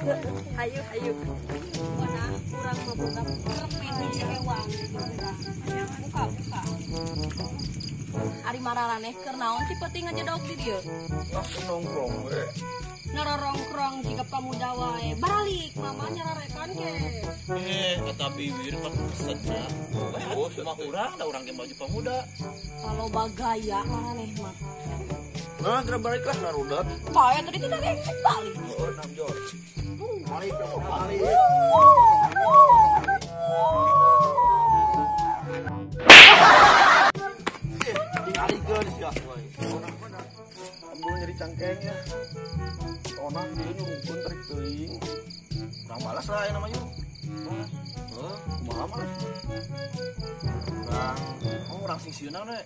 Hayu hayu. Mana urang mah boga permen ewang. Buka buka. Ari mararaneh keur naon sih peuting ngajedog di dieu? Nongkrong we. Narorongkrong jiga pamuda wae. Balik mama nyararekan ke. Kata bibir kan kesetna. Oh, cuma urang da urang ge baju pamuda. Kalau bagaya maraneh mah. Nah, geura balik lah narudat. Bae tadi tidak rek balik. Oh, enam jor. Balik balik. Tinggal geus ya. Ambil nyeri cangkeng ya. Onang dia nyurungkeun tarik teuing. Urang malas lah aya namanya. Malas. Heuh, kumaha malas? Urang, oh urang sing sieuna we.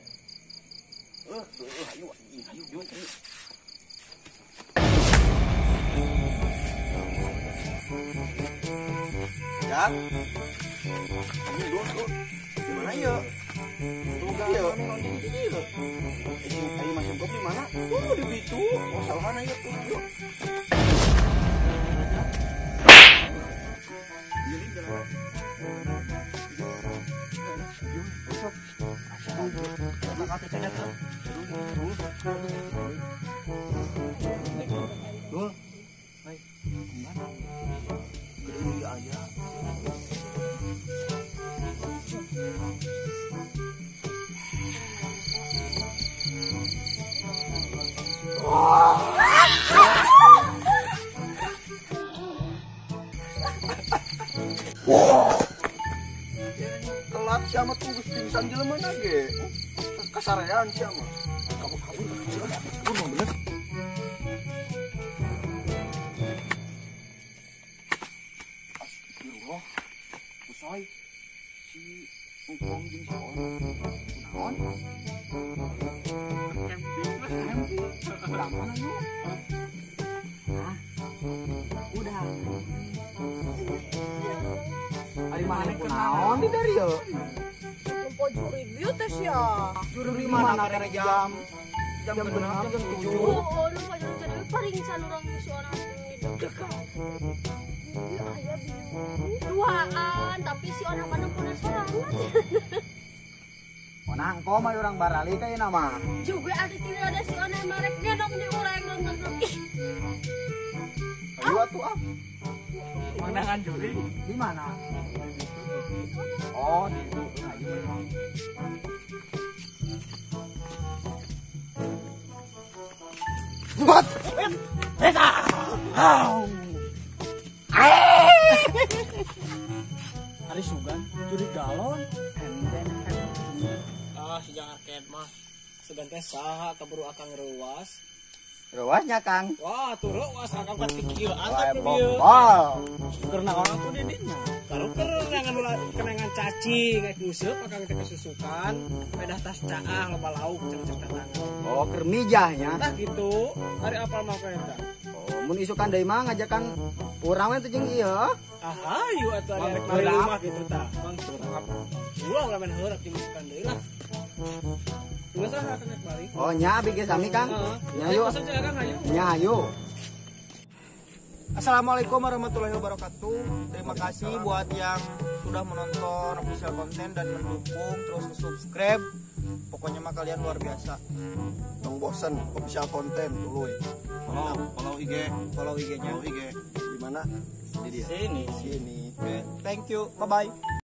Ayo, ayo, ayo, ayo. Ya. Ini dulu. Gimana ya? Tuh ya. Ayo masuk kopi mana? Tuh di bitu. Oh, salah mana ya tuh. Yuk. Ini jalan. Yuk, Dul, hai, kemana? Gede aja. Wah, telat siapa tuh pingsan jelema ge. Kasarean siapa? Kabur-kabur, kabur mah bener. Astagfirullah. Usai si Ungkong jeung si Onang. Kunaon? Camping. Urang mana yuk? Hah? Udah. Ari mana kunaon di dari yeuh? Nempo jurig ieu teh sia. Jurig di mana karek jam 6 jam 7. Oh, lu mah jadi paringsan urang si Onang deg-degan. Ieu aya bieu. Duaan, tapi si Onang mah nempona sorangan. Onang kok mah urang barali ka ieu mah. Juga ada tidak ada si Onang marek gendong di urang nonton. Ih. Ayo atuh ah. Menangan jurig di mana? Oh, di itu. Ayo. Buat. Eta. Ari sugan curi galon. Ah, si jangan arcade mah. Sugan teh saha kaburu akang reuas. Reuasnya Kang. Wah, tuh reuas akang katikil atap dieu. Keur naon atuh di dinya? Karu kenangan cacing rek nguseup akang teh kesusukan, pedah tas caah loba lauk cek tatangan. Oh, keur mijahnya. Tah kitu, ari apal mah eta. Oh, mun isukan deui mah ngajakan urang we teh jeung ieu. Ah, hayu atuh ari rek bari rumah kitu tah. Bang heurap. Ulah ulah main heurap jeung isukan deui lah. Geus ah akang rek balik. Oh, nya abi ge sami Kang. Nya ayo. Nya ayo. Assalamualaikum warahmatullahi wabarakatuh. Terima kasih buat yang sudah menonton official konten dan mendukung terus subscribe. Pokoknya mah kalian luar biasa. Tong bosen official konten tuluy. Follow IG, follow IG-nya. Follow IG. Di mana? Di dia. Sini. Sini. Oke, thank you. Bye bye.